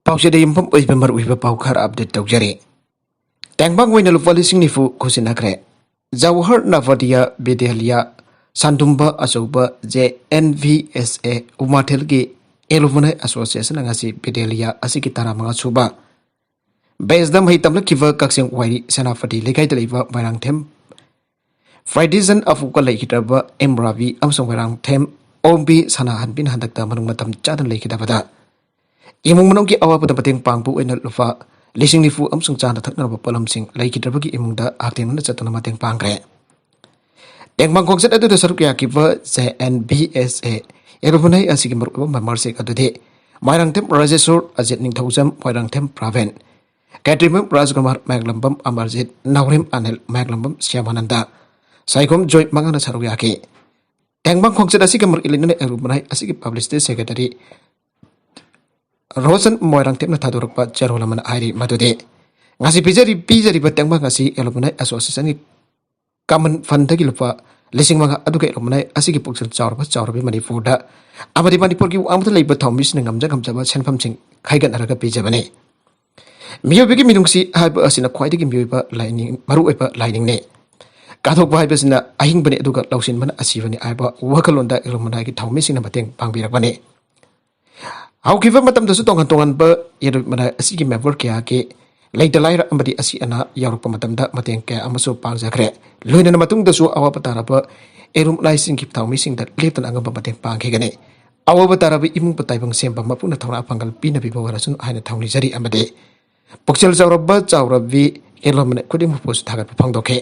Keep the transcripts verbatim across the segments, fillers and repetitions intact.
ꯄꯥꯎꯆꯦꯗ ꯌꯨꯝꯐꯝ ꯑꯣꯏꯕ ꯃꯔꯨꯑꯣꯏꯕ ꯄꯥꯎ ꯈꯔ ꯑꯞꯗꯦꯠ ꯇꯧꯖꯔꯤ꯫ ꯇꯦꯡꯕꯥꯡ ꯑꯣꯏꯅ ꯂꯨꯄꯥ ꯂꯤꯁꯤꯡ ꯅꯤꯐꯨ ꯈꯨꯠꯁꯤꯟꯅꯈ꯭ꯔꯦ꯫ ꯖꯋꯥꯍꯔ ꯅꯚꯣꯗꯤꯌꯥ ꯕꯤꯗ꯭ꯌꯥꯂꯌꯥ ꯁꯟꯗꯨꯝꯕ ꯑꯆꯧꯕ, ꯖꯦ ꯑꯦꯟ ꯚꯤ ꯑꯦꯁ ꯑꯦ, ꯎꯃꯥꯊꯦꯜꯒꯤ ꯑꯦꯂꯨꯃꯅꯥꯏ ꯑꯦꯁꯣꯁꯤꯌꯦꯁꯟꯅ ꯉꯁꯤ ꯕꯤꯗ꯭ꯌꯥꯂꯌꯥ ꯑꯁꯤꯒꯤ ꯇꯔꯥꯃꯉꯥ ꯁꯨꯕ ꯕꯦꯁꯇ ꯃꯍꯩ ꯇꯝꯂꯛꯈꯤꯕ ꯀꯛꯆꯤꯡ ꯋꯥꯏꯔꯤ ꯁꯦꯅꯥꯄꯇꯤ ꯂꯩꯀꯥꯏꯗ ꯂꯩꯕ ꯃꯣꯏꯔꯥꯡꯊꯦꯝ ꯐ꯭ꯔꯥꯏꯗꯤꯖꯟ ꯑꯐꯨꯀ ꯂꯩꯈꯤꯗ꯭ꯔꯕ ꯑꯦꯝ ꯔꯥꯕꯤ ꯑꯃꯁꯨꯡ ꯃꯣꯏꯔꯥꯡꯊꯦꯝ ꯑꯣꯝꯕꯤ ꯁꯅꯥꯍꯟꯕꯤꯅ ꯍꯟꯗꯛꯇ ꯃꯅꯨꯡ ꯃꯇꯝ ꯆꯥꯗꯅ ꯂꯩꯈꯤꯗꯕꯗ ꯏꯃꯨꯡ ꯃꯅꯨꯡꯒꯤ ꯑꯋꯥꯕꯗ ꯃꯇꯦꯡ ꯄꯥꯡꯕ ꯑꯣꯏꯅ ꯂꯨꯄꯥ ꯂꯤꯁꯤꯡ ꯅꯤꯐꯨ ꯑꯃꯁꯨꯡ ꯆꯥꯅ ꯊꯛꯅꯕ ꯄꯣꯠꯂꯝꯁꯤꯡ ꯂꯩꯈꯤꯗ꯭ꯔꯕꯒꯤ ꯏꯃꯨꯡꯗ ꯍꯛꯊꯦꯡꯅꯅ ꯆꯠꯇꯨꯅ ꯃꯇꯦꯡ ꯄꯥꯡꯈ꯭ꯔꯦ꯫ ꯇꯦꯡꯕꯥꯡ ꯈꯣꯡꯆꯠ ꯑꯗꯨꯗ ꯁꯔꯨꯛ ꯌꯥꯈꯤꯕ ꯖꯦ ꯑꯦꯟ ꯚꯤ ꯑꯦꯁ ꯑꯦ ꯑꯦꯂꯨꯃꯅꯥꯏ ꯑꯁꯤꯒꯤ ꯃꯔꯨꯑꯣꯏꯕ ꯃꯦꯝꯕꯔꯁꯤꯡ ꯑꯗꯨꯗꯤ ꯃꯣꯏꯔꯥꯡꯊꯦꯝ ꯔꯥꯖꯦꯁꯣꯔ, ꯑꯖꯤꯠ ꯅꯤꯡꯊꯧꯖꯝ, ꯃꯣꯏꯔꯥꯡꯊꯦꯝ ꯄ꯭ꯔꯥꯚꯦꯟ, ꯀꯦꯇ꯭ꯔꯤꯃꯝ ꯔꯥꯖꯀꯨꯃꯥꯔ, ꯃꯌꯥꯡꯂꯝꯕꯝ ꯑꯃꯔꯖꯤꯠ, ꯅꯥꯎꯔꯦꯝ ꯑꯅꯤꯜ, ꯃꯌꯥꯡꯂꯝꯕꯝ ꯁ꯭ꯌꯥꯃꯥꯅꯟꯗ, ꯁꯥꯏꯈꯣꯝ ꯖꯣꯏ ꯃꯉꯥꯅ ꯁꯔꯨꯛ ꯌꯥꯈꯤ꯫ ꯇꯦꯡꯕꯥꯡ ꯈꯣꯡꯆꯠ ꯑꯁꯤꯒꯤ ꯃꯔꯨ ꯏꯂꯤꯅꯅ ꯑꯦꯂꯨꯃꯅꯥꯏ ꯑꯁꯤꯒꯤ ꯄꯕ꯭ꯂꯤꯁꯤꯇꯤ ꯁꯦꯀ꯭ꯔꯦꯇꯔꯤ ꯔꯣꯁꯟ ꯃꯣꯏꯔꯥꯡꯊꯦꯝꯅ ꯊꯥꯗꯣꯔꯛꯄ ꯆꯦꯔꯣꯜ ꯑꯃꯅ ꯍꯥꯏꯔꯤ ꯃꯗꯨꯗꯤ ꯉꯁꯤ ꯄꯤꯖꯔꯤ ꯄꯤꯖꯔꯤꯕ ꯇꯦꯡꯕꯥꯡ ꯑꯁꯤ ꯑꯦꯂꯨꯃꯅꯥꯏ ꯑꯦꯁꯣꯁꯤꯌꯦꯁꯟꯒꯤ ꯀꯃꯟ ꯐꯟꯗꯒꯤ ꯂꯨꯄꯥ ꯂꯤꯁꯤꯡ ꯃꯉꯥ, ꯑꯗꯨꯒ ꯑꯦꯂꯨꯃꯅꯥꯏ ꯑꯁꯤꯒꯤ ꯄꯨꯛꯆꯦꯜ ꯆꯥꯎꯔꯕ ꯆꯥꯎꯔꯕꯤ ꯃꯅꯤꯄꯨꯔꯗ ꯑꯃꯗꯤ ꯃꯅꯤꯄꯨꯔꯒꯤ ꯋꯥꯡꯃꯗ ꯂꯩꯕ ꯊꯧꯃꯤꯁꯤꯡꯅ ꯉꯝꯖ ꯉꯝꯖꯕ ꯁꯦꯟꯐꯝꯁꯤꯡ ꯈꯥꯏꯒꯠꯅꯔꯒ ꯄꯤꯖꯕꯅꯤ꯫ ꯃꯤꯑꯣꯏꯕꯒꯤ ꯃꯤꯅꯨꯡꯁꯤ ꯍꯥꯏꯕ ꯑꯁꯤꯅ ꯈ꯭ꯋꯥꯏꯗꯒꯤ ꯃꯤꯑꯣꯏꯕ ꯂꯥꯏꯅꯤꯡ-, ꯃꯔꯨꯑꯣꯏꯕ ꯂꯥꯏꯅꯤꯡꯅꯤ꯫ ꯀꯠꯊꯣꯛꯄ ꯍꯥꯏꯕꯁꯤꯅ ꯑꯍꯤꯡꯕꯅꯤ, ꯑꯗꯨꯒ ꯂꯧꯁꯤꯟꯕꯅ ꯑꯁꯤꯕꯅꯤ ꯍꯥꯏꯕ ꯋꯥꯈꯜꯂꯣꯟꯗ ꯑꯦꯂꯨꯃꯅꯥꯏꯒꯤ ꯊꯧꯃꯤꯁꯤꯡꯅ ꯃꯇꯦꯡ ꯄꯥꯡꯕꯤꯔꯛꯄꯅꯤ꯫ ꯍꯧꯈꯤꯕ ꯃꯇꯝꯗꯁꯨ ꯇꯣꯉꯥꯟ ꯇꯣꯉꯥꯟꯕ ꯑꯦꯂꯨꯃꯅꯥꯏ ꯑꯁꯤꯒꯤ ꯃꯦꯝꯕꯔ ꯀꯌꯥꯒꯤ ꯂꯩꯇ ꯂꯥꯏꯔ ꯑꯃꯗꯤ ꯑꯁꯤ ꯑꯅꯥ ꯌꯥꯎꯔꯛꯄ ꯃꯇꯝꯗ ꯃꯇꯦꯡ ꯀꯌꯥ ꯑꯃꯁꯨ ꯄꯥꯡꯖꯈ꯭ꯔꯦ꯫ ꯂꯣꯏꯅꯅ ꯃꯇꯨꯡꯗꯁꯨ ꯑꯋꯥꯕ ꯇꯥꯔꯕ ꯑꯦꯂꯨꯃꯅꯥꯏꯁꯤꯡꯒꯤ ꯊꯧꯃꯤꯁꯤꯡꯗ ꯂꯦꯞꯇꯅ ꯑꯉꯝꯕ ꯃꯇꯦꯡ ꯄꯥꯡꯈꯤꯒꯅꯤ꯫ ꯑꯋꯥꯕ ꯇꯥꯔꯕ ꯏꯃꯨꯡ ꯇꯥꯏꯕꯪ ꯁꯦꯝꯕ ꯃꯄꯨꯅ ꯊꯧꯅꯥ ꯄꯥꯡꯒꯜ ꯄꯤꯅꯕꯤꯕ ꯑꯣꯏꯔꯁꯅꯨ ꯍꯥꯏꯅ ꯊꯧꯅꯤꯖꯔꯤ ꯑꯃꯗꯤ ꯄꯨꯛꯆꯦꯜ ꯆꯥꯎꯔꯕ ꯆꯥꯎꯔꯕꯤ ꯑꯦꯂꯨꯃꯅꯥꯏ ꯈꯨꯗꯤꯡꯃꯛꯄꯨꯁꯨ ꯊꯥꯒꯠꯄ ꯐꯣꯡꯗꯣꯛꯈꯤ꯫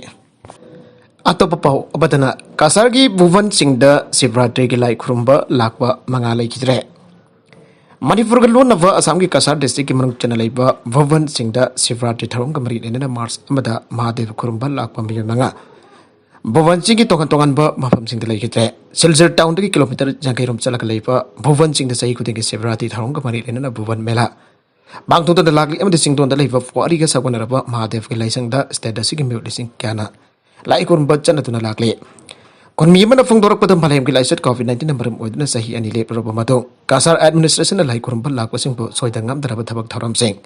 ꯑꯇꯣꯞꯄ ꯄꯥꯎ ꯑꯃꯗꯅ ꯀꯁꯥꯔꯒꯤ ꯚꯨꯕꯟ ꯁꯤꯡꯗ ꯁꯤꯕꯔꯥꯇ꯭ꯔꯤꯒꯤ ꯂꯥꯏ ꯈꯨꯔꯨꯝꯕ ꯂꯥꯛꯄ ꯃꯉꯥ ꯂꯩꯈꯤꯗ꯭ꯔꯦ꯫ ꯃꯅꯤꯄꯨꯔꯒ ꯂꯣꯟꯅꯕ ꯑꯁꯥꯝꯒꯤ ꯀꯁꯥꯔ ꯗꯤꯁꯇ꯭ꯔꯤꯛꯀꯤ ꯃꯅꯨꯡ ꯆꯟꯅ ꯂꯩꯕ ꯚꯨꯕꯟ ꯁꯤꯡꯗ ꯁꯤꯕꯔꯥꯇ꯭ꯔꯤ ꯊꯧꯔꯝꯒ ꯃꯔꯤ ꯂꯩꯅꯅ ꯃꯥꯔꯆ ꯑꯃꯗ ꯃꯍꯥꯗꯦꯕ ꯈꯨꯔꯨꯝꯕ ꯂꯥꯛꯄ ꯃꯤꯑꯣꯏ ꯃꯉꯥ ꯚꯨꯕꯟ ꯁꯤꯡꯒꯤ ꯇꯣꯉꯥꯟ ꯇꯣꯉꯥꯟꯕ ꯃꯐꯝꯁꯤꯡꯗ ꯂꯩꯈꯤꯗ꯭ꯔꯦ꯫ ꯁꯤꯜꯆꯔ ꯇꯥꯎꯟꯗꯒꯤ ꯀꯤꯂꯣꯃꯤꯇꯔ ꯌꯥꯡꯈꯩ ꯔꯣꯝ ꯆꯠꯂꯒ ꯂꯩꯕ ꯚꯨꯕꯟ ꯁꯤꯡꯗ ꯆꯍꯤ ꯈꯨꯗꯤꯡꯒꯤ ꯁꯤꯕꯔꯥꯇ꯭ꯔꯤ ꯊꯧꯔꯝꯒ ꯃꯔꯤ ꯂꯩꯅꯅ ꯚꯨꯕꯟ ꯃꯦꯂꯥ ꯄꯥꯡꯊꯣꯛꯇꯨꯅ ꯂꯥꯛꯂꯤ ꯑꯃꯗꯤ ꯆꯤꯡꯗꯣꯟꯗ ꯂꯩꯕ ꯄꯨꯋꯥꯔꯤꯒ ꯁꯥꯒꯣꯟꯅꯔꯕ ꯃꯍꯥꯗꯦꯕꯒꯤ ꯂꯥꯏꯁꯪꯗ ꯁ꯭ꯇꯦꯠ ꯑꯁꯤꯒꯤ ꯃꯤꯑꯣꯏꯁꯤꯡ ꯀꯌꯥꯅ ꯂꯥꯏ ꯈꯨꯔꯨꯝꯕ ꯆꯠꯅꯗꯨꯅ ꯂꯥꯛꯂꯤ꯫ ꯃꯤ ꯑꯃꯅ ꯐꯣꯡꯗꯣꯔꯛꯄꯗ, ꯃꯥꯂꯦꯝꯒꯤ ꯂꯥꯏꯆꯠ COVID nineteenꯅ ꯃꯔꯝ ꯑꯣꯏꯗꯨꯅ ꯆꯍꯤ ꯑꯅꯤ ꯂꯦꯞꯂꯨꯔꯕ ꯃꯇꯨꯡ, ꯀꯁꯥꯔ administrationꯅ ꯂꯥꯏ ꯈꯨꯔꯨꯝꯕ ꯂꯥꯛꯄꯁꯤꯡꯕꯨ ꯁꯣꯏꯗ ꯉꯥꯝꯗꯅꯕ ꯊꯕꯛ ꯊꯧꯔꯝꯁꯤꯡ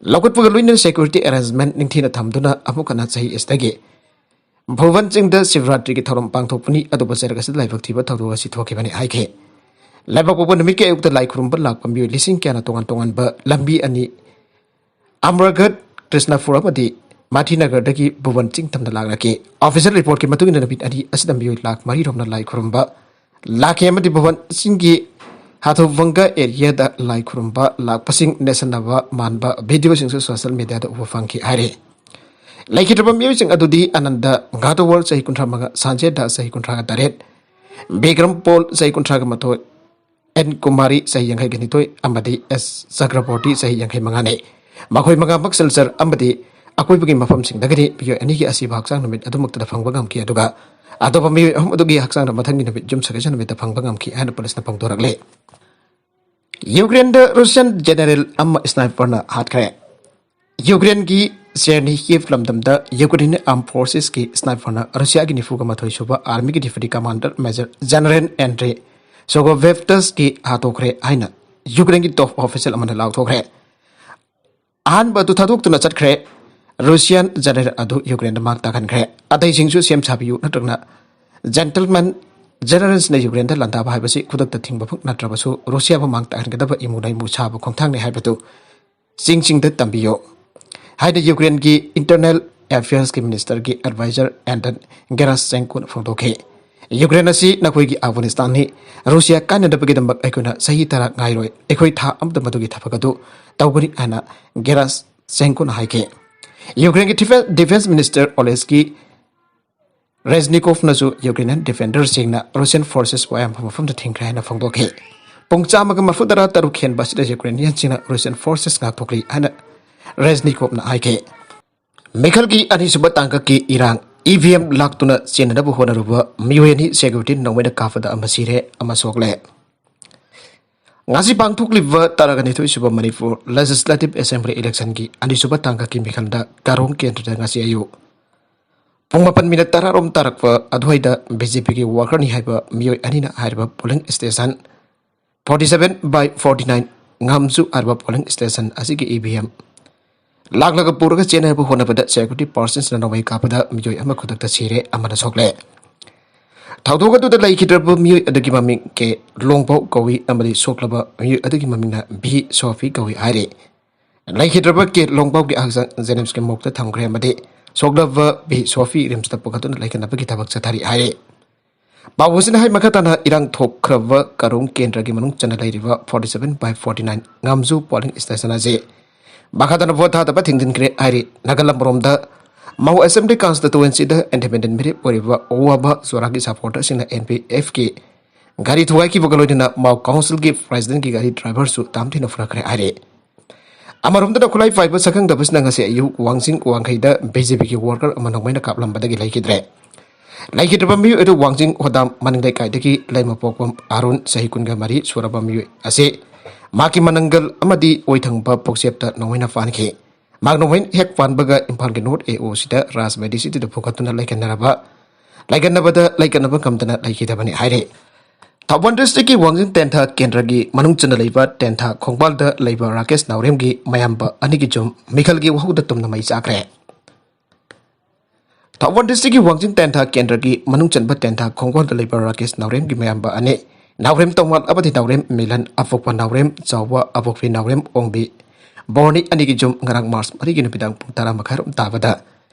ꯂꯧꯈꯠꯄꯒ ꯂꯣꯏꯅꯅ security arrangement ꯅꯤꯡꯊꯤꯅ ꯊꯝꯗꯨꯅ ꯑꯃꯨꯛ ꯍꯟꯅ ꯆꯍꯤ ꯑꯁꯤꯗꯒꯤ ꯚꯨꯕꯟ ꯆꯤꯡꯗ ꯁꯤꯕꯔꯥꯇ꯭ꯔꯤꯒꯤ ꯊꯧꯔꯝ ꯄꯥꯡꯊꯣꯛꯄꯅꯤ꯫ ꯑꯗꯨꯕꯨ ꯆꯩꯔꯛ ꯑꯁꯤꯗ ꯂꯥꯏꯕꯛ ꯊꯤꯕ ꯊꯧꯗꯣꯛ ꯑꯁꯤ ꯊꯣꯛꯈꯤꯕꯅꯤ ꯍꯥꯏꯈꯤ꯫ ꯂꯩꯕꯥꯛꯄꯣꯛꯄ ꯅꯨꯃꯤꯠꯀꯤ ꯑꯌꯨꯛꯇ ꯂꯥꯏ ꯈꯨꯔꯨꯝꯕ ꯂꯥꯛꯄ ꯃꯤꯑꯣꯏ ꯂꯤꯁꯤꯡ ꯀꯌꯥꯅ ꯇꯣꯉꯥꯟ ꯇꯣꯉꯥꯟꯕ ꯂꯝꯕꯤ ꯑꯅꯤ, ꯑꯃꯔꯒꯠ, ꯀ꯭ꯔꯤꯁꯅꯄꯨꯔ ꯑꯃꯗꯤ ꯃꯥꯊꯤꯅꯒꯔꯗꯒꯤ ꯚꯨꯕꯟ ꯆꯤꯡ ꯇꯝꯅ ꯂꯥꯛꯂꯛꯈꯤ꯫ Official reportꯀꯤ ꯃꯇꯨꯡ ꯏꯟꯅ ꯅꯨꯃꯤꯠ ꯑꯅꯤ ꯑꯁꯤꯗ ꯃꯤꯑꯣꯏ ꯂꯥꯈ ꯃꯔꯤ ꯔꯣꯝꯅ ꯂꯥꯏ ꯈꯨꯔꯨꯝꯕ ꯂꯥꯛꯈꯤ ꯑꯃꯗꯤ ꯚꯨꯕꯟ ꯆꯤꯡꯒꯤ ꯍꯥꯊꯨꯚꯪꯒ areaꯗ ꯂꯥꯏ ꯈꯨꯔꯨꯝꯕ ꯂꯥꯛꯄꯁꯤꯡ ꯅꯦꯠꯁꯟꯅꯕ ꯃꯥꯟꯕ videoꯁꯤꯡꯁꯨ social mediaꯗ ꯎꯕ ꯐꯪꯈꯤ ꯍꯥꯏꯔꯤ꯫ ꯂꯩꯈꯤꯗ꯭ꯔꯕ ꯃꯤꯑꯣꯏꯁꯤꯡ ꯑꯗꯨꯗꯤ ꯑꯅꯟꯗ ꯉꯥꯇꯣꯋꯔ ꯆꯍꯤ ꯀꯨꯟꯊ꯭ꯔꯥ ꯃꯉꯥ, ꯁꯥꯟꯖꯦ ꯗꯥꯁ ꯆꯍꯤ ꯀꯨꯟꯊ꯭ꯔꯥꯒ ꯇꯔꯦꯠ, ꯕꯤꯀ꯭ꯔꯝ ꯄꯣꯜ ꯆꯍꯤ ꯀꯨꯟꯊ꯭ꯔꯥꯒ ꯃꯥꯊꯣꯏ, ꯑꯦꯟ ꯀꯨꯃꯥꯔꯤ ꯆꯍꯤ ꯌꯥꯡꯈꯩꯒ ꯅꯤꯊꯣꯏ ꯑꯃꯗꯤ ꯑꯦꯁ ꯆꯀ꯭ꯔꯕꯣꯔꯇꯤ ꯆꯍꯤ ꯌꯥꯡꯈꯩ ꯃꯉꯥꯅꯤ꯫ ꯃꯈꯣꯏ ꯃꯉꯥꯃꯛ ꯁꯤꯜꯆꯔ ꯑꯃꯗꯤ ꯑꯀꯣꯏꯕꯒꯤ ꯃꯐꯝꯁꯤꯡꯗꯒꯤꯅꯤ꯫ ꯃꯤꯑꯣꯏ ꯑꯅꯤꯒꯤ ꯑꯁꯤꯕ ꯍꯛꯆꯥꯡ ꯅꯨꯃꯤꯠ ꯑꯗꯨꯃꯛꯇꯗ ꯐꯪꯕ ꯉꯝꯈꯤ, ꯑꯗꯨꯒ ꯑꯇꯣꯞꯄ ꯃꯤꯑꯣꯏ ꯑꯍꯨꯝ ꯑꯗꯨꯒꯤ ꯍꯛꯆꯥꯡꯗ ꯃꯊꯪꯒꯤ ꯅꯨꯃꯤꯠ ꯌꯨꯝꯁꯀꯩꯁ ꯅꯨꯃꯤꯠꯇ ꯐꯪꯕ ꯉꯝꯈꯤ ꯍꯥꯏꯅ ꯄꯨꯂꯤꯁꯅ ꯐꯣꯡꯗꯣꯔꯛꯂꯤ꯫ ꯌꯨꯀ꯭ꯔꯦꯟꯗ ꯔꯨꯁꯤꯌꯥꯟ ꯖꯦꯅꯔꯦꯜ ꯑꯃ ꯁ꯭ꯅꯥꯏꯄꯔꯅ ꯍꯥꯠꯈ꯭ꯔꯦ꯫ ꯌꯨꯀ꯭ꯔꯦꯟꯒꯤ ꯆꯦꯔꯅꯤꯍꯤꯚ ꯂꯝꯗꯝꯗ ꯌꯨꯀ꯭ꯔꯦꯟ armed forcesꯀꯤ ꯁ꯭ꯅꯥꯏꯄꯔꯅ ꯔꯨꯁꯤꯌꯥꯒꯤ ꯅꯤꯐꯨꯒ ꯃꯥꯊꯣꯏ ꯁꯨꯕ ꯑꯥꯔꯃꯤꯒꯤ deputy commander major general Andrei Sogoveftevsky ꯍꯥꯠꯇꯣꯛꯈ꯭ꯔꯦ ꯍꯥꯏꯅ ꯌꯨꯀ꯭ꯔꯦꯟꯒꯤ top official ꯑꯃꯅ ꯂꯥꯎꯊꯣꯛꯈ꯭ꯔꯦ꯫ ꯑꯍꯥꯟꯕ ꯑꯗꯨ ꯊꯥꯗꯣꯛꯇꯨꯅ ꯆꯠꯈ꯭ꯔꯦ꯫ ꯔꯨꯁꯤꯌꯥꯟ ꯖꯦꯅꯔꯦꯜ ꯑꯗꯨ ꯌꯨꯀ꯭ꯔꯦꯟꯗ ꯃꯥꯡ ꯇꯥꯛꯍꯟꯈ꯭ꯔꯦ꯫ ꯑꯇꯩꯁꯤꯡꯁꯨ ꯁꯦꯝ ꯁꯥꯕꯤꯌꯨ ꯅꯠꯇ꯭ꯔꯒꯅ gentleman generalsꯅ ꯌꯨꯀ꯭ꯔꯦꯟꯗ ꯂꯥꯟꯗꯥꯕ ꯍꯥꯏꯕꯁꯤ ꯈꯨꯗꯛꯇ ꯊꯤꯡꯕꯃꯛ ꯅꯠꯇ꯭ꯔꯕꯁꯨ ꯔꯨꯁꯤꯌꯥꯕꯨ ꯃꯥꯡ ꯇꯥꯛꯍꯟꯒꯗꯕ ꯏꯃꯨ ꯂꯩꯃꯨ ꯁꯥꯕ ꯈꯣꯡꯊꯥꯡꯅꯤ ꯍꯥꯏꯕꯗꯨ ꯆꯤꯡꯁꯤꯡꯗ ꯇꯝꯕꯤꯌꯨ ꯍꯥꯏꯅ ꯌꯨꯀ꯭ꯔꯦꯟꯒꯤ internal affairsꯀꯤ ministerꯒꯤ advisor Andriy Gerashchenkoꯅ ꯐꯣꯡꯗꯣꯛꯈꯤ꯫ ꯌꯨꯀ꯭ꯔꯦꯟ ꯑꯁꯤ ꯅꯈꯣꯏꯒꯤ ꯑꯐꯒꯥꯅꯤꯁꯇꯥꯟꯅꯤ꯫ ꯔꯨꯁꯤꯌꯥ ꯀꯥꯏꯅꯅꯕꯒꯤꯗꯃꯛ ꯑꯩꯈꯣꯏꯅ ꯆꯍꯤ ꯇꯔꯥ ꯉꯥꯏꯔꯣꯏ꯫ ꯑꯩꯈꯣꯏ ꯊꯥ ꯑꯃꯗ ꯃꯗꯨꯒꯤ ꯊꯕꯛ ꯑꯗꯨ ꯇꯧꯒꯅꯤ ꯍꯥꯏꯅ ꯒꯦꯔꯥꯁꯆꯦꯟꯀꯣꯅ ꯍꯥꯏꯈꯤ꯫ ꯌꯨꯀ꯭ꯔꯦꯟꯒꯤ ꯗꯤꯐꯦꯟꯁ, ꯗꯤꯐꯦꯟꯁ ꯃꯤꯅꯤꯁꯇꯔ ꯑꯣꯂꯦꯁꯀꯤ ꯔꯦꯖꯅꯤꯀꯣꯚꯅꯁꯨ ꯌꯨꯀ꯭ꯔꯦꯅꯤꯌꯟ ꯗꯤꯐꯦꯟꯗꯔꯁꯤꯡꯅ ꯔꯨꯁꯤꯌꯟ ꯐꯣꯔꯁꯦꯁꯄꯨ ꯑꯌꯥꯝꯕ ꯃꯐꯝꯗ ꯊꯤꯡꯈ꯭ꯔꯦ ꯍꯥꯏꯅ ꯐꯣꯡꯗꯣꯛꯈꯤ꯫ ꯄꯨꯡ ꯆꯥꯝꯃꯒ ꯃꯔꯤꯐꯨ ꯇꯔꯥ ꯇꯔꯨꯛ ꯍꯦꯟꯕ ꯑꯁꯤꯗ ꯌꯨꯀ꯭ꯔꯦꯅꯤꯌꯟꯁꯤꯡꯅ ꯔꯨꯁꯤꯌꯟ ꯐꯣꯔꯁꯦꯁ ꯉꯥꯛꯊꯣꯛꯂꯤ ꯍꯥꯏꯅ ꯔꯦꯖꯅꯤꯀꯣꯚꯅ ꯍꯥꯏꯈꯤ꯫ ꯃꯤꯈꯜꯒꯤ ꯑꯅꯤꯁꯨꯕ ꯇꯥꯡꯀꯛꯀꯤ ꯏꯔꯥꯡ, EVM ꯂꯥꯛꯇꯨꯅ ꯆꯦꯟꯅꯅꯕ ꯍꯣꯠꯅꯔꯨꯕ ꯃꯤꯑꯣꯏ ꯑꯅꯤ ꯁꯦꯀ꯭ꯌꯨꯔꯤꯇꯤ ꯅꯣꯡꯃꯩꯅ ꯀꯥꯞꯄꯗ ꯑꯃ ꯁꯤꯔꯦ, ꯑꯃ ꯁꯣꯛꯂꯦ꯫ ꯉꯁꯤ ꯄꯥꯡꯊꯣꯛꯂꯤꯕ ꯇꯔꯥꯒ ꯅꯤꯊꯣꯏ ꯁꯨꯕ ꯃꯅꯤꯄꯨꯔ Legislative Assembly electionꯒꯤ ꯑꯅꯤꯁꯨꯕ ꯇꯥꯡꯀꯛꯀꯤ ꯃꯤꯈꯜꯗ ꯀꯥꯔꯣꯡ ꯀꯦꯟꯗ꯭ꯔꯗ ꯉꯁꯤ ꯑꯌꯨꯛ ꯄꯨꯡ ꯃꯥꯄꯟ ꯃꯤꯅꯠ ꯇꯔꯥꯔꯣꯝ ꯇꯥꯔꯛꯄ ꯑꯗꯨꯋꯥꯏꯗ ꯕꯤ ꯖꯦ ꯄꯤꯒꯤ ꯋꯥꯀꯔꯅꯤ ꯍꯥꯏꯕ ꯃꯤꯑꯣꯏ ꯑꯅꯤꯅ ꯍꯥꯏꯔꯤꯕ polling station forty seven by forty nine ꯉꯥꯝꯖꯨ ꯍꯥꯏꯔꯤꯕ ꯄꯣꯂꯤꯡ ꯁ꯭ꯇꯦꯁꯟ ꯑꯁꯤꯒꯤ ꯏ ꯚꯤ ꯑꯦꯝ ꯂꯥꯛꯂꯒ ꯄꯨꯔꯒ ꯆꯦꯟꯅꯕ ꯍꯣꯠꯅꯕꯗ ꯁꯦꯀ꯭ꯌꯨꯔꯤꯇꯤ ꯄꯥꯔꯁꯟꯁꯅ ꯅꯣꯡꯃꯩ ꯀꯥꯞꯄꯗ ꯃꯤꯑꯣꯏ ꯑꯃ ꯈꯨꯗꯛꯇ ꯁꯤꯔꯦ, ꯑꯃꯅ ꯁꯣꯛꯂꯦ꯫ ꯊꯧꯗꯣꯛ ꯑꯗꯨꯗ ꯂꯩꯈꯤꯗ꯭ꯔꯕ ꯃꯤꯑꯣꯏ ꯑꯗꯨꯒꯤ ꯃꯃꯤꯡ ꯀꯦ ꯂꯣꯡꯕꯥꯎ ꯀꯧꯏ ꯑꯃꯗꯤ ꯁꯣꯛꯂꯕ ꯃꯤꯑꯣꯏ ꯑꯗꯨꯒꯤ ꯃꯃꯤꯡꯅ ꯚꯤ ꯁꯣꯐꯤ ꯀꯧꯏ ꯍꯥꯏꯔꯤ꯫ ꯂꯩꯈꯤꯗ꯭ꯔꯕ ꯀꯦ ꯂꯣꯡꯕꯥꯎꯒꯤ ꯍꯛꯆꯥꯡ ꯖꯦꯅꯤꯝꯁꯀꯤ ꯃꯣꯔꯒꯇ ꯊꯝꯈ꯭ꯔꯦ ꯑꯃꯗꯤ ꯁꯣꯛꯂꯕ ꯚꯤ ꯁꯣꯐꯤ ꯔꯤꯝꯁꯇ ꯄꯨꯈꯠꯇꯨꯅ ꯂꯥꯏꯌꯦꯡꯅꯕꯒꯤ ꯊꯕꯛ ꯆꯠꯊꯔꯤ ꯍꯥꯏꯔꯤ꯫ ꯄꯥꯎ ꯑꯁꯤꯅ ꯍꯥꯏ ꯃꯈꯥ ꯇꯥꯅ ꯏꯔꯥꯡ ꯊꯣꯛꯈ꯭ꯔꯕ ꯀꯥꯔꯣꯡ ꯀꯦꯟꯗ꯭ꯔꯒꯤ ꯃꯅꯨꯡ ꯆꯟꯅ ꯂꯩꯔꯤꯕ forty seven by forty nine ꯉꯥꯝꯖꯨ ꯄꯣꯂꯤꯡ ꯁ꯭ꯇꯦꯁꯟ ꯑꯁꯤ ꯃꯈꯥ ꯇꯥꯅ ꯚꯣꯠ ꯊꯥꯗꯕ ꯊꯤꯡꯖꯤꯟꯈ꯭ꯔꯦ ꯍꯥꯏꯔꯤ꯫ ꯅꯥꯒꯥꯂꯝ ꯔꯣꯝꯗ ꯃꯥꯎ ꯑꯦꯁꯦꯝꯕ꯭ꯂꯤ ꯀꯟꯁꯇꯤꯇꯨꯋꯦꯟꯁꯤꯗ ꯏꯟꯗꯤꯄꯦꯟꯗꯦꯟ ꯃꯤꯔꯦꯞ ꯑꯣꯏꯔꯤꯕ ꯑꯋꯥꯕ ꯁꯣꯔꯥꯒꯤ ꯁꯄꯣꯔꯇꯔꯁꯤꯡꯅ ꯑꯦꯟ ꯄꯤ ꯑꯦꯐꯀꯤ ꯒꯥꯔꯤ ꯊꯨꯒꯥꯏꯈꯤꯕꯒ ꯂꯣꯏꯅꯅ ꯃꯥꯎ ꯀꯥꯎꯟꯁꯤꯜꯒꯤ ꯄ꯭ꯔꯦꯁꯤꯗꯦꯟꯠꯀꯤ ꯒꯥꯔꯤ ꯗ꯭ꯔꯥꯏꯚꯔꯁꯨ ꯇꯥꯝꯊꯤꯅ ꯐꯨꯔꯛꯈ꯭ꯔꯦ ꯍꯥꯏꯔꯤ꯫ ꯑꯃꯔꯣꯝꯗꯅ ꯈꯨꯠꯂꯥꯏ ꯄꯥꯏꯕ ꯁꯛꯈꯪꯗꯕꯁꯤꯅ ꯉꯁꯤ ꯑꯌꯨꯛ ꯋꯥꯡꯖꯤꯡ ꯋꯥꯡꯈꯩꯗ ꯕꯤ ꯖꯦ ꯄꯤꯒꯤ ꯋꯥꯔꯀꯔ ꯑꯃ ꯅꯣꯡꯃꯩꯅ ꯀꯥꯞꯂꯝꯕꯗꯒꯤ ꯂꯩꯈꯤꯗ꯭ꯔꯦ꯫ ꯂꯩꯈꯤꯗ꯭ꯔꯕ ꯃꯤꯑꯣꯏ ꯑꯗꯨ ꯋꯥꯡꯖꯤꯡ ꯍꯣꯗꯥꯝ ꯃꯅꯤꯡ ꯂꯩꯀꯥꯏꯗꯒꯤ ꯂꯩꯃꯄꯣꯛꯄꯝ ꯑꯔꯨꯟ, ꯆꯍꯤ ꯀꯨꯟꯒ ꯃꯔꯤ ꯁꯨꯔꯕ ꯃꯤꯑꯣꯏ ꯑꯁꯤ ꯃꯍꯥꯛꯀꯤ ꯃꯅꯪꯒꯜ ꯑꯃꯗꯤ ꯑꯣꯏꯊꯪꯕ ꯄꯨꯛꯆꯦꯞꯇ ꯅꯣꯡꯃꯩꯅ ꯐꯥꯟꯈꯤ꯫ ꯃꯍꯥꯛ ꯅꯣꯡꯃꯩ ꯍꯦꯛ ꯐꯥꯟꯕꯒ ꯏꯝꯐꯥꯜꯒꯤ ꯅꯣꯔꯠ ꯑꯦ ꯑꯣ ꯁꯤꯗ ꯔꯥꯖ ꯃꯦꯗꯤꯁꯤꯇꯤꯗ ꯐꯨꯒꯠꯇꯨꯅ ꯂꯩꯀꯠꯅꯔꯕ, ꯂꯩꯀꯠꯅꯕꯗ ꯂꯩꯀꯠꯅꯕ ꯉꯝꯗꯅ ꯂꯩꯈꯤꯗꯕꯅꯤ ꯍꯥꯏꯔꯤ꯫ ꯊꯧꯕꯥꯜ ꯗꯤꯁꯇ꯭ꯔꯤꯛꯀꯤ ꯋꯥꯡꯖꯤꯡ ꯇꯦꯟꯊꯥ ꯀꯦꯟꯗ꯭ꯔꯒꯤ ꯃꯅꯨꯡ ꯆꯟꯅ ꯂꯩꯕ ꯇꯦꯟꯊꯥ ꯈꯣꯡꯕꯥꯜꯗ ꯂꯩꯕ ꯔꯥꯀꯦꯁ ꯅꯥꯎꯔꯦꯝꯒꯤ ꯃꯌꯥꯝꯕ ꯑꯅꯤꯒꯤ ꯌꯨꯝ ꯃꯤꯈꯜꯒꯤ ꯋꯥꯍꯧꯗ ꯇꯨꯝꯅ ꯃꯩ ꯆꯥꯈ꯭ꯔꯦ꯫ ꯊꯧꯕꯥꯜ ꯗꯤꯁꯇ꯭ꯔꯤꯛꯀꯤ ꯋꯥꯡꯖꯤꯡ ꯇꯦꯟꯊꯥ ꯀꯦꯟꯗ꯭ꯔꯒꯤ ꯃꯅꯨꯡ ꯆꯟꯕ ꯇꯦꯟꯊꯥ ꯈꯣꯡꯕꯥꯜꯗ ꯂꯩꯕ ꯔꯥꯀꯦꯁ ꯅꯥꯎꯔꯦꯝꯒꯤ ꯃꯌꯥꯝꯕ ꯑꯅꯤ, ꯅꯥꯎꯔꯦꯝ ꯇꯣꯡꯉꯥꯜ ꯑꯃꯗꯤ ꯅꯥꯎꯔꯦꯝ ꯃꯤꯂꯟ, ꯑꯄꯣꯛꯄ ꯅꯥꯎꯔꯦꯝ ꯆꯥꯎꯕ, ꯑꯄꯣꯛꯄꯤ ꯅꯥꯎꯔꯦꯝ ꯑꯣꯡꯕꯤ, ꯕꯣꯔꯅꯤ ꯑꯅꯤꯒꯤ ꯌꯨꯝ ꯉꯔꯥꯡ ꯃꯥꯔꯆ ꯃꯔꯤꯒꯤ ꯅꯨꯃꯤꯗꯥꯡ ꯄꯨꯡ ꯇꯔꯥ ꯃꯈꯥꯏꯔꯣꯝ ꯇꯥꯕꯗ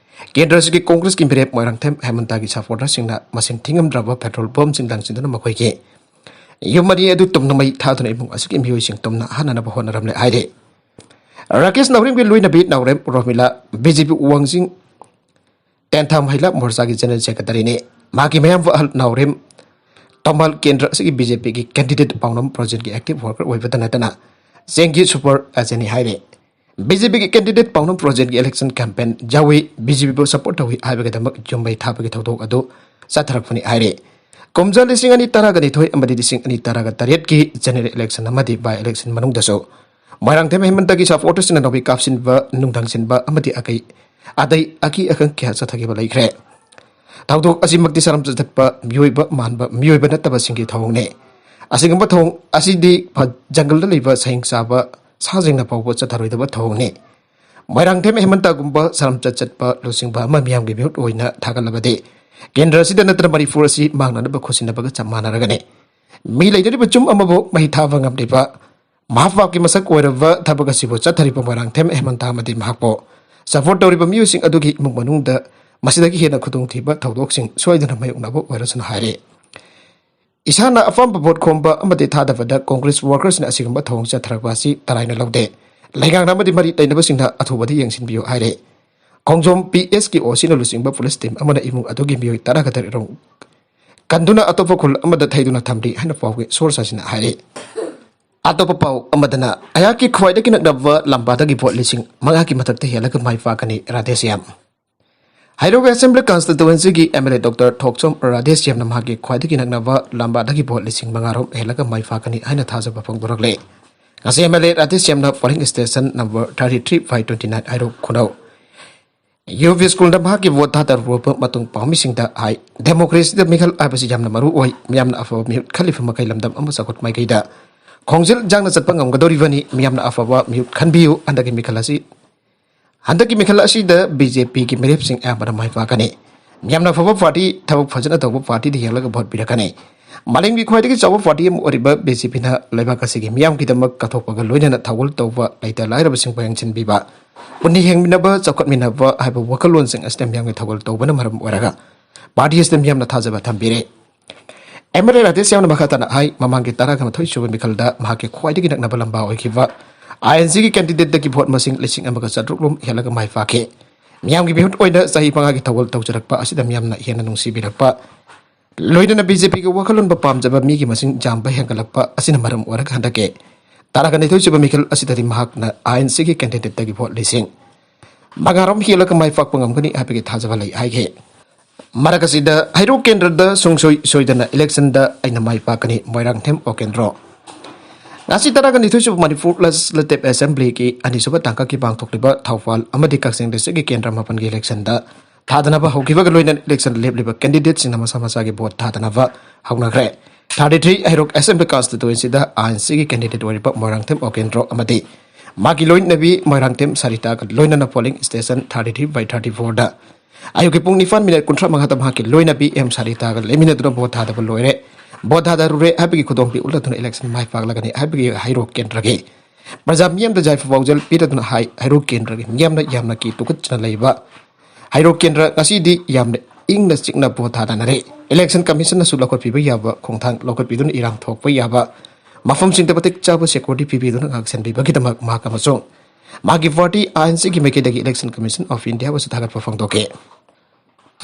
ꯀꯦꯟꯗ꯭ꯔ ꯑꯁꯤꯒꯤ ꯀꯣꯡꯒ꯭ꯔꯦꯁꯀꯤ ꯃꯤꯔꯦꯞ ꯃꯣꯏꯔꯥꯡꯊꯦꯝ ꯍꯦꯃꯟꯇꯒꯤ ꯁꯄꯣꯔꯇꯔꯁꯤꯡꯅ ꯃꯁꯤꯡ ꯊꯤꯉꯝꯗ꯭ꯔꯕ ꯄꯦꯇ꯭ꯔꯣꯜ ꯕꯣꯝꯁꯤꯡ ꯂꯪꯁꯤꯟꯗꯨꯅ ꯃꯈꯣꯏꯒꯤ ꯌꯨꯝ ꯑꯅꯤ ꯑꯗꯨ ꯇꯨꯝꯅ ꯃꯩ ꯊꯥꯗꯨꯅ ꯏꯃꯨꯡ ꯑꯁꯤꯒꯤ ꯃꯤꯑꯣꯏꯁꯤꯡ ꯇꯨꯝꯅ ꯍꯥꯟꯅꯅꯕ ꯍꯣꯠꯅꯔꯝꯂꯦ ꯍꯥꯏꯔꯤ꯫ ꯔꯥꯀꯦꯁ ꯅꯥꯎꯔꯦꯝꯒꯤ ꯂꯣꯏꯅꯕꯤ ꯅꯥꯎꯔꯦꯝ ꯔꯣꯃꯤꯂꯥ, ꯕꯤ ꯖꯦ ꯄꯤ ꯋꯥꯡꯖꯤꯡ ꯇꯦꯟꯊꯥ ꯃꯍꯤꯂꯥ ꯃꯣꯔꯆꯥꯒꯤ ꯖꯦꯅꯔꯦꯜ ꯁꯦꯀ꯭ꯔꯦꯇꯔꯤꯅꯤ꯫ ꯃꯍꯥꯛꯀꯤ ꯃꯌꯥꯝꯕ ꯑꯍꯜ ꯅꯥꯎꯔꯦꯝ ꯇꯣꯡꯉꯥꯜ ꯀꯦꯟꯗ꯭ꯔ ꯑꯁꯤꯒꯤ ꯕꯤ ꯖꯦ ꯄꯤꯒꯤ ꯀꯦꯟꯗꯤꯗꯦꯠ ꯄꯥꯎꯅꯝ ꯄ꯭ꯔꯣꯖꯦꯛꯀꯤ ꯑꯦꯛꯇꯤꯚ ꯋꯥꯔꯀꯔ ꯑꯣꯏꯕꯇ ꯅꯠꯇꯅ ꯆꯦꯡꯒꯤ ꯁꯨꯄꯔ ꯑꯦꯖꯦꯟꯅꯤ ꯍꯥꯏꯔꯤ꯫ ꯕꯤ ꯖꯦ ꯄꯤꯒꯤ ꯀꯦꯟꯗꯤꯗꯦꯠ ꯄꯥꯎꯅꯝ ꯄ꯭ꯔꯣꯖꯦꯛꯀꯤ ꯏꯂꯦꯛꯁꯟ ꯀꯦꯝꯄꯦꯟ ꯌꯥꯎꯏ, ꯕꯤ ꯖꯦ ꯄꯤꯕꯨ ꯁꯄꯣꯔꯠ ꯇꯧꯏ ꯍꯥꯏꯕꯒꯤꯗꯃꯛ ꯌꯨꯝ ꯃꯩ ꯊꯥꯕꯒꯤ ꯊꯧꯗꯣꯛ ꯑꯗꯨ ꯆꯠꯊꯔꯛꯄꯅꯤ ꯍꯥꯏꯔꯤ꯫ ꯀꯨꯝꯖꯥ ꯂꯤꯁꯤꯡ ꯑꯅꯤ ꯇꯔꯥꯒ ꯅꯤꯊꯣꯏ ꯑꯃꯗꯤ ꯂꯤꯁꯤꯡ ꯑꯅꯤ ꯇꯔꯥꯒ ꯇꯔꯦꯠꯀꯤ ꯖꯦꯅꯔꯦꯜ ꯏꯂꯦꯛꯁꯟ ꯑꯃꯗꯤ ꯕꯥꯏ ꯏꯂꯦꯛꯁꯟ ꯃꯅꯨꯡꯗꯁꯨ ꯃꯣꯏꯔꯥꯡꯊꯦꯝ ꯍꯦꯃꯟꯇꯒꯤ ꯁꯄꯣꯔꯇꯔꯁꯤꯡꯅ ꯅꯣꯡꯃꯩ ꯀꯥꯞꯁꯤꯟꯕ, ꯅꯨꯡ ꯊꯥꯡꯖꯤꯟꯕ ꯑꯃꯗꯤ ꯑꯀꯩ ꯑꯇꯩ ꯑꯀꯤ ꯑꯈꯪ ꯀꯌꯥ ꯆꯠꯊꯈꯤꯕ ꯂꯩꯈ꯭ꯔꯦ꯫ ꯊꯧꯗꯣꯛ ꯑꯁꯤꯃꯛꯇꯤ ꯁꯔꯝꯆꯠ ꯆꯠꯄ ꯃꯤꯑꯣꯏꯕ ꯃꯥꯟꯕ ꯃꯤꯑꯣꯏꯕ ꯅꯠꯇꯕꯁꯤꯡꯒꯤ ꯊꯧꯑꯣꯡꯅꯤ꯫ ꯑꯁꯤꯒꯨꯝꯕ ꯊꯧꯑꯣꯡ ꯑꯁꯤꯗꯤ ꯐ-, ꯖꯪꯒꯜꯗ ꯂꯩꯕ ꯁꯍꯤꯡ ꯆꯥꯕ ꯁꯥꯁꯤꯡꯅ ꯐꯥꯎꯕ ꯆꯠꯊꯔꯣꯏꯗꯕ ꯊꯧꯑꯣꯡꯅꯤ꯫ ꯃꯣꯏꯔꯥꯡꯊꯦꯝ ꯍꯦꯃꯟꯇꯒꯨꯝꯕ ꯁꯔꯝꯆꯠ ꯆꯠꯄ ꯂꯨꯆꯤꯡꯕ ꯑꯃ ꯃꯤꯌꯥꯝꯒꯤ ꯃꯤꯍꯨꯠ ꯑꯣꯏꯅ ꯊꯥꯒꯠꯂꯕꯗꯤ ꯀꯦꯟꯗ꯭ꯔ ꯑꯁꯤꯗ ꯅꯠꯇꯅ ꯃꯅꯤꯄꯨꯔ ꯑꯁꯤ ꯃꯥꯡꯅꯅꯕ ꯈꯨꯠꯁꯤꯟꯅꯕꯒ ꯆꯞ ꯃꯥꯟꯅꯔꯒꯅꯤ꯫ ꯃꯤ ꯂꯩꯅꯔꯤꯕ ꯆꯨꯝ ꯑꯃꯕꯨ ꯃꯩ ꯊꯥꯕ ꯉꯝꯂꯤꯕ ꯃꯍꯥꯛꯀꯤ ꯃꯁꯛ ꯑꯣꯏꯔꯕ ꯊꯕꯛ ꯑꯁꯤꯕꯨ ꯆꯠꯊꯔꯤꯕ ꯃꯣꯏꯔꯥꯡꯊꯦꯝ ꯍꯦꯃꯟꯇ ꯑꯃꯗꯤ ꯃꯍꯥꯛꯄꯨ ꯁꯄꯣꯔꯠ ꯇꯧꯔꯤꯕ ꯃꯤꯑꯣꯏꯁꯤꯡ ꯑꯗꯨꯒꯤ ꯏꯃꯨꯡ ꯃꯅꯨꯡꯗ ꯃꯁꯤꯗꯒꯤ ꯍꯦꯟꯅ ꯈꯨꯗꯣꯡꯊꯤꯕ ꯊꯧꯗꯣꯛꯁꯤꯡ ꯁꯣꯏꯗꯅ ꯃꯥꯌꯣꯛꯅꯕ ꯑꯣꯏꯔꯁꯅꯨ ꯍꯥꯏꯔꯤ꯫ ꯏꯁꯥꯅ ꯑꯄꯥꯝꯕ ꯚꯣꯠ ꯈꯣꯝꯕ ꯑꯃꯗꯤ ꯊꯥꯗꯕꯗ ꯀꯣꯡꯒ꯭ꯔꯦꯁ ꯋꯥꯔꯀꯔꯁꯤꯡꯅ ꯑꯁꯤꯒꯨꯝꯕ ꯊꯧꯑꯣꯡ ꯆꯠꯊꯔꯛꯄ ꯑꯁꯤ ꯇꯔꯥꯏꯅ ꯂꯧꯗꯦ꯫ ꯂꯩꯉꯥꯛꯅ ꯑꯃꯗꯤ ꯃꯔꯤ ꯂꯩꯅꯕꯁꯤꯡꯅ ꯑꯊꯨꯕꯗ ꯌꯦꯡꯁꯤꯟꯕꯤꯌꯨ ꯍꯥꯏꯔꯦ꯫ ꯈꯣꯡꯖꯣꯝ ꯄꯤ ꯑꯦꯁ ꯀꯦ ꯑꯣ ꯁꯤꯅ ꯂꯨꯆꯤꯡꯕ ꯄꯨꯂꯤꯁ ꯇꯤꯝ ꯑꯃꯅ ꯏꯃꯨꯡ ꯑꯗꯨꯒꯤ ꯃꯤꯑꯣꯏ ꯇꯔꯥꯒ ꯇꯔꯦꯠ ꯔꯣꯝ ꯀꯟꯗꯨꯅ ꯑꯇꯣꯞꯄ ꯈꯨꯜ ꯑꯃꯗ ꯊꯩꯗꯨꯅ ꯊꯝꯂꯤ ꯍꯥꯏꯅ ꯄꯥꯎꯒꯤ ꯁꯣꯔꯁ ꯑꯁꯤꯅ ꯍꯥꯏꯔꯤ꯫ ꯑꯇꯣꯞꯄ ꯄꯥꯎ ꯑꯃꯗꯅ ꯑꯩꯍꯥꯛꯀꯤ ꯈ꯭ꯋꯥꯏꯗꯒꯤ ꯅꯛꯅꯕ ꯂꯝꯕꯥꯗꯒꯤ ꯚꯣꯠ ꯂꯤꯁꯤꯡ ꯃꯉꯥꯒꯤ ꯃꯊꯛꯇ ꯍꯦꯜꯂꯒ ꯃꯥꯏ ꯄꯥꯛꯀꯅꯤ ꯔꯥꯙꯦꯁ꯭ꯌꯥꯝ꯫ ꯍꯩꯔꯣꯛ ꯑꯦꯁꯦꯝꯕ꯭ꯂꯤ ꯀꯟꯁꯇꯤꯇꯨꯋꯦꯟꯁꯤꯒꯤ M L A doctor Thokchom ꯔꯥꯙꯦꯁ꯭ꯌꯥꯝꯅ ꯃꯍꯥꯛꯀꯤ ꯈ꯭ꯋꯥꯏꯗꯒꯤ ꯅꯛꯅꯕ ꯂꯝꯕꯥꯗꯒꯤ ꯚꯣꯠ ꯂꯤꯁꯤꯡ ꯃꯉꯥ ꯔꯣꯝ ꯍꯦꯜꯂꯒ ꯃꯥꯏ ꯄꯥꯛꯀꯅꯤ ꯍꯥꯏꯅ ꯊꯥꯖꯕ ꯐꯣꯡꯗꯣꯔꯛꯂꯦ꯫ ꯉꯁꯤ ꯑꯦꯝ ꯑꯦꯜ ꯑꯦ ꯔꯥꯙꯦꯁ꯭ꯌꯥꯝꯅ polling station number thirty three by twenty nine Heirok ꯈꯨꯅꯧ ꯌꯨ ꯄꯤ ꯁ꯭ꯀꯨꯜꯗ ꯃꯍꯥꯛꯀꯤ ꯚꯣꯠ ꯊꯥꯗꯔꯨꯔꯕ ꯃꯇꯨꯡ ꯄꯥꯎꯃꯤꯁꯤꯡꯗ ꯍꯥꯏ, ꯗꯦꯃꯣꯀ꯭ꯔꯦꯁꯤꯗ ꯃꯤꯈꯜ ꯍꯥꯏꯕꯁꯤ ꯌꯥꯝꯅ ꯃꯔꯨ ꯑꯣꯏ꯫ ꯃꯤꯌꯥꯝꯅ ꯑꯐꯕ ꯃꯤꯍꯨꯠ ꯈꯜꯂꯤꯕ ꯃꯈꯩ ꯂꯝꯗꯝ ꯑꯃ ꯆꯥꯎꯈꯠ ꯃꯥꯏꯀꯩꯗ ꯈꯣꯡꯖꯦꯜ ꯌꯥꯡꯅ ꯆꯠꯄ ꯉꯝꯒꯗꯧꯔꯤꯕꯅꯤ꯫ ꯃꯤꯌꯥꯝꯅ ꯑꯐꯕ ꯃꯤꯍꯨꯠ ꯈꯟꯕꯤꯌꯨ꯫ ꯍꯟꯗꯛꯀꯤ ꯃꯤꯈꯜ ꯑꯁꯤ ꯍꯟꯗꯛꯀꯤ ꯃꯤꯈꯜ ꯑꯁꯤꯗ ꯕꯤ ꯖꯦ ꯄꯤꯒꯤ ꯃꯤꯔꯦꯞꯁꯤꯡ ꯑꯌꯥꯝꯕꯅ ꯃꯥꯏ ꯄꯥꯛꯀꯅꯤ꯫ ꯃꯤꯌꯥꯝꯅ ꯑꯐꯕ ꯄꯥꯔꯇꯤ, ꯊꯕꯛ ꯐꯖꯅ ꯇꯧꯕ ꯄꯥꯔꯇꯤꯗ ꯌꯦꯡꯂꯒ ꯚꯣꯠ ꯄꯤꯔꯛꯀꯅꯤ꯫ ꯃꯥꯂꯦꯝꯒꯤ ꯈ꯭ꯋꯥꯏꯗꯒꯤ ꯆꯥꯎꯕ ꯄꯥꯔꯇꯤ ꯑꯃ ꯑꯣꯏꯔꯤꯕ ꯕꯤ ꯖꯦ ꯄꯤꯅ ꯂꯩꯕꯥꯛ ꯑꯁꯤꯒꯤ ꯃꯤꯌꯥꯝꯒꯤꯗꯃꯛ ꯀꯠꯊꯣꯛꯄꯒ ꯂꯣꯏꯅꯅ ꯊꯧꯒꯜ ꯇꯧꯕ, ꯂꯩꯇ ꯂꯥꯏꯔꯕꯁꯤꯡꯕꯨ ꯌꯦꯡꯁꯤꯟꯕꯤꯕ, ꯄꯨꯟꯅ ꯍꯤꯡꯃꯤꯟꯅꯕ, ꯆꯥꯎꯈꯠꯃꯤꯟꯅꯕ ꯍꯥꯏꯕ ꯋꯥꯈꯜꯂꯣꯟꯁꯤꯡ ꯑꯁꯤꯗ ꯃꯤꯌꯥꯝꯒꯤ ꯊꯧꯒꯜ ꯇꯧꯕꯅ ꯃꯔꯝ ꯑꯣꯏꯔꯒ ꯄꯥꯔꯇꯤ ꯑꯁꯤꯗ ꯃꯤꯌꯥꯝꯅ ꯊꯥꯖꯕ ꯊꯝꯕꯤꯔꯦ꯫ ꯑꯦꯝ ꯑꯦꯜ ꯑꯦ ꯔꯥꯙꯦꯁ꯭ꯌꯥꯝꯅ ꯃꯈꯥ ꯇꯥꯅ ꯍꯥꯏ, ꯃꯃꯥꯡꯒꯤ ꯇꯔꯥꯒ ꯃꯥꯊꯣꯏ ꯁꯨꯕ ꯃꯤꯈꯜꯗ ꯃꯍꯥꯛꯀꯤ ꯈ꯭ꯋꯥꯏꯗꯒꯤ ꯅꯛꯅꯕ ꯂꯝꯕꯥ ꯑꯣꯏꯈꯤꯕ ꯑꯥꯏ ꯑꯦꯟ ꯁꯤꯒꯤ ꯀꯦꯟꯗꯤꯗꯦꯠꯇꯒꯤ ꯚꯣꯠ ꯃꯁꯤꯡ ꯂꯤꯁꯤꯡ ꯑꯃꯒ ꯆꯥꯇ꯭ꯔꯨꯛ ꯔꯣꯝ ꯍꯦꯜꯂꯒ ꯃꯥꯏ ꯄꯥꯛꯈꯤ꯫ ꯃꯤꯌꯥꯝꯒꯤ ꯃꯤꯍꯨꯠ ꯑꯣꯏꯅ ꯆꯍꯤ ꯃꯉꯥꯒꯤ ꯊꯧꯒꯜ ꯇꯧꯖꯔꯛꯄ ꯑꯁꯤꯗ ꯃꯤꯌꯥꯝꯅ ꯍꯦꯟꯅ ꯅꯨꯡꯁꯤꯕꯤꯔꯛꯄ, ꯂꯣꯏꯅꯅ ꯕꯤ ꯖꯦ ꯄꯤꯒꯤ ꯋꯥꯈꯜꯂꯣꯟꯕꯨ ꯄꯥꯝꯖꯕ ꯃꯤꯒꯤ ꯃꯁꯤꯡ ꯌꯥꯝꯕ ꯍꯦꯟꯒꯠꯂꯛꯄ ꯑꯁꯤꯅ ꯃꯔꯝ ꯑꯣꯏꯔꯒ ꯍꯟꯗꯛꯀꯤ ꯇꯔꯥꯒ ꯅꯤꯊꯣꯏ ꯁꯨꯕ ꯃꯤꯈꯜ ꯑꯁꯤꯗꯗꯤ ꯃꯍꯥꯛꯅ ꯑꯥꯏ ꯑꯦꯟ ꯁꯤꯒꯤ ꯀꯦꯟꯗꯤꯗꯦꯠꯇꯒꯤ ꯚꯣꯠ ꯂꯤꯁꯤꯡ ꯃꯉꯥꯔꯣꯝ ꯍꯦꯜꯂꯒ ꯃꯥꯏ ꯄꯥꯛꯄ ꯉꯝꯒꯅꯤ ꯍꯥꯏꯕꯒꯤ ꯊꯥꯖꯕ ꯂꯩ ꯍꯥꯏꯈꯤ꯫ ꯃꯔꯛ ꯑꯁꯤꯗ ꯍꯩꯔꯣꯛ ꯀꯦꯟꯗ꯭ꯔꯗ ꯁꯨꯡꯁꯣꯏ ꯁꯣꯏꯗꯅ ꯏꯂꯦꯛꯁꯟꯗ ꯑꯩꯅ ꯃꯥꯏ ꯄꯥꯛꯀꯅꯤ, ꯃꯣꯏꯔꯥꯡꯊꯦꯝ ꯑꯣ ꯀꯦꯟꯗ꯭ꯔꯣ꯫ ꯉꯁꯤ ꯇꯔꯥꯒ ꯅꯤꯊꯣꯏ ꯁꯨꯕ ꯃꯅꯤꯄꯨꯔ ꯂꯦꯖꯤꯁꯂꯦꯇꯤꯚ ꯑꯦꯁꯦꯝꯕ꯭ꯂꯤꯒꯤ ꯑꯅꯤꯁꯨꯕ ꯇꯥꯡꯀꯛꯀꯤ ꯄꯥꯡꯊꯣꯛꯂꯤꯕ ꯊꯧꯕꯥꯜ ꯑꯃꯗꯤ ꯀꯛꯆꯤꯡ ꯗꯤꯁꯇ꯭ꯔꯤꯛꯀꯤ ꯀꯦꯟꯗ꯭ꯔ ꯃꯥꯄꯟꯒꯤ ꯏꯂꯦꯛꯁꯟꯗ ꯊꯥꯗꯅꯕ ꯍꯧꯈꯤꯕꯒ ꯂꯣꯏꯅꯅ election ꯂꯦꯞꯂꯤꯕ candidateꯁꯤꯡꯅ ꯃꯁꯥ ꯃꯁꯥꯒꯤ vote ꯊꯥꯗꯅꯕ ꯍꯧꯅꯈ꯭ꯔꯦ꯫ Thirty three ꯍꯩꯔꯣꯛ Assembly Constituencyꯗ INCꯒꯤ candidate ꯑꯣꯏꯔꯤꯕ ꯃꯣꯏꯔꯥꯡꯊꯦꯝ ꯑꯣꯀꯦꯟꯗ꯭ꯔꯣ ꯑꯃꯗꯤ ꯃꯥꯒꯤ ꯂꯣꯏꯅꯕꯤ ꯃꯣꯏꯔꯥꯡꯊꯦꯝ ꯁꯔꯤꯇꯥꯒ ꯂꯣꯏꯅꯅ polling station thirty three by thirty fourꯗ ꯑꯌꯨꯛꯀꯤ ꯄꯨꯡ ꯅꯤꯄꯥꯟ ꯃꯤꯅꯠ ꯀꯨꯟꯊ꯭ꯔꯥ ꯃꯉꯥꯗ ꯃꯍꯥꯛꯀꯤ ꯂꯣꯏꯅꯕꯤ ꯑꯦꯝ ꯁꯔꯤꯇꯥꯒ ꯂꯩꯃꯤꯟꯅꯗꯨꯅ vote ꯊꯥꯗꯕ ꯂꯣꯏꯔꯦ꯫ Vote ꯊꯥꯗꯔꯨꯔꯦ ꯍꯥꯏꯕꯒꯤ ꯈꯨꯗꯣꯡꯕꯤ ꯎꯠꯂꯗꯨꯅ election ꯃꯥꯏ ꯄꯥꯛꯂꯒꯅꯤ ꯍꯥꯏꯕꯒꯤ ꯍꯩꯔꯣꯛ ꯀꯦꯟꯗ꯭ꯔꯒꯤ ꯄ꯭ꯔꯖꯥ ꯃꯤꯌꯥꯝꯗ ꯌꯥꯏꯐ ꯄꯥꯎꯖꯦꯜ ꯄꯤꯔꯗꯨꯅ ꯍꯥꯏ꯫ ꯍꯩꯔꯣꯛ ꯀꯦꯟꯗ꯭ꯔꯒꯤ ꯃꯤꯌꯥꯝꯅ ꯌꯥꯝꯅ ꯀꯤ ꯇꯨꯀꯠꯆꯅ ꯂꯩꯕ ꯍꯩꯔꯣꯛ ꯀꯦꯟꯗ꯭ꯔ ꯉꯁꯤꯗꯤ ꯌꯥꯝꯅ ꯏꯪꯅ ꯆꯤꯛꯅ vote ꯊꯥꯗꯅꯔꯦ꯫ Election Commissionꯅꯁꯨ ꯂꯧꯈꯠꯄꯤꯕ ꯌꯥꯕ ꯈꯣꯡꯊꯥꯡ ꯂꯧꯈꯠꯄꯤꯗꯨꯅ ꯏꯔꯥꯡ ꯊꯣꯛꯄ ꯌꯥꯕ ꯃꯐꯝꯁꯤꯡꯗ ꯃꯇꯤꯛ ꯆꯥꯕ security ꯄꯤꯕꯤꯗꯨꯅ ꯉꯥꯛꯁꯦꯟꯕꯤꯕꯒꯤꯗꯃꯛ ꯃꯍꯥꯛ ꯑꯃꯁꯨꯡ ꯃꯥꯒꯤ party INCꯒꯤ ꯃꯥꯏꯀꯩꯗꯒꯤ Election Commission of Indiaꯕꯨꯁꯨ ꯊꯥꯒꯠꯄ ꯐꯣꯡꯗꯣꯛꯈꯤ꯫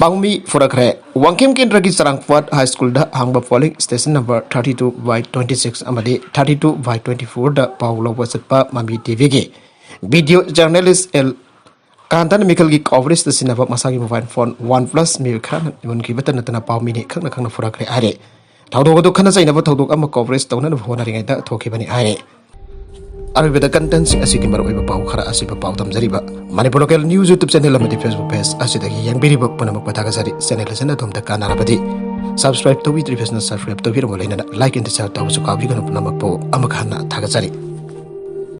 ꯄꯥꯎꯃꯤ ꯐꯣꯔꯛꯈ꯭ꯔꯦ꯫ ꯋꯥꯡꯈꯦꯝ ꯀꯦꯟꯗ꯭ꯔꯒꯤ ꯆꯔꯥꯡꯄꯥꯠ High Schoolꯗ ꯍꯥꯡꯕ polling station number thirty two by twenty six ꯑꯃꯗꯤ thirty two by twenty fourꯗ ꯄꯥꯎ ꯂꯧꯕ ꯆꯠꯄ ꯃꯃꯤ TVꯒꯤ video journalist ꯑꯦꯜ ꯀꯥꯟꯇꯟ ꯃꯤꯈꯜꯒꯤ coverage ꯁꯤꯖꯤꯟꯅꯕ ꯃꯁꯥꯒꯤ mobile phone OnePlus ꯃꯤꯑꯣꯏ ꯈꯔꯅ ꯃꯨꯟꯈꯤꯕꯇ ꯅꯠꯇꯅ ꯄꯥꯎꯃꯤꯅꯤ ꯈꯪꯅ ꯈꯪꯅ ꯐꯣꯔꯛꯈ꯭ꯔꯦ ꯍꯥꯏꯔꯦ꯫ ꯊꯧꯗꯣꯛ ꯑꯗꯨ ꯈꯠꯅ ꯆꯩꯅꯕ ꯊꯧꯗꯣꯛ ꯑꯃ coverage ꯇꯧꯅꯅꯕ ꯍꯣꯠꯅꯔꯤꯉꯩꯗ ꯊꯣꯛꯈꯤꯕꯅꯤ ꯍꯥꯏꯔꯦ꯫ ꯑꯔꯣꯏꯕꯗ contentꯁꯤꯡ ꯑꯁꯤꯒꯤ ꯃꯔꯨꯑꯣꯏꯕ ꯄꯥꯎ ꯈꯔ ꯑꯁꯤꯕ ꯄꯥꯎ ꯇꯝꯖꯔꯤꯕ Manipur Local News YouTube channel ꯑꯃꯗꯤ Facebook page ꯑꯁꯤꯗꯒꯤ ꯌꯦꯡꯕꯤꯔꯤꯕ ꯄꯨꯝꯅꯃꯛꯄꯨ ꯊꯥꯒꯠꯆꯔꯤ꯫ Channel ꯑꯁꯤꯅ ꯑꯗꯣꯝꯗ ꯀꯥꯟꯅꯔꯕꯗꯤ subscribe ꯇꯧꯕꯤꯗ꯭ꯔꯤꯕꯁꯤꯅ subscribe ꯇꯧꯕꯤꯔꯝꯃꯨ, ꯂꯣꯏꯅꯅ like and share ꯇꯧꯕꯁꯨ ꯀꯥꯎꯕꯤꯒꯅꯨ꯫ ꯄꯨꯝꯅꯃꯛꯄꯨ ꯑꯃꯨꯛ ꯍꯟꯅ ꯊꯥꯒꯠꯆꯔꯤ꯫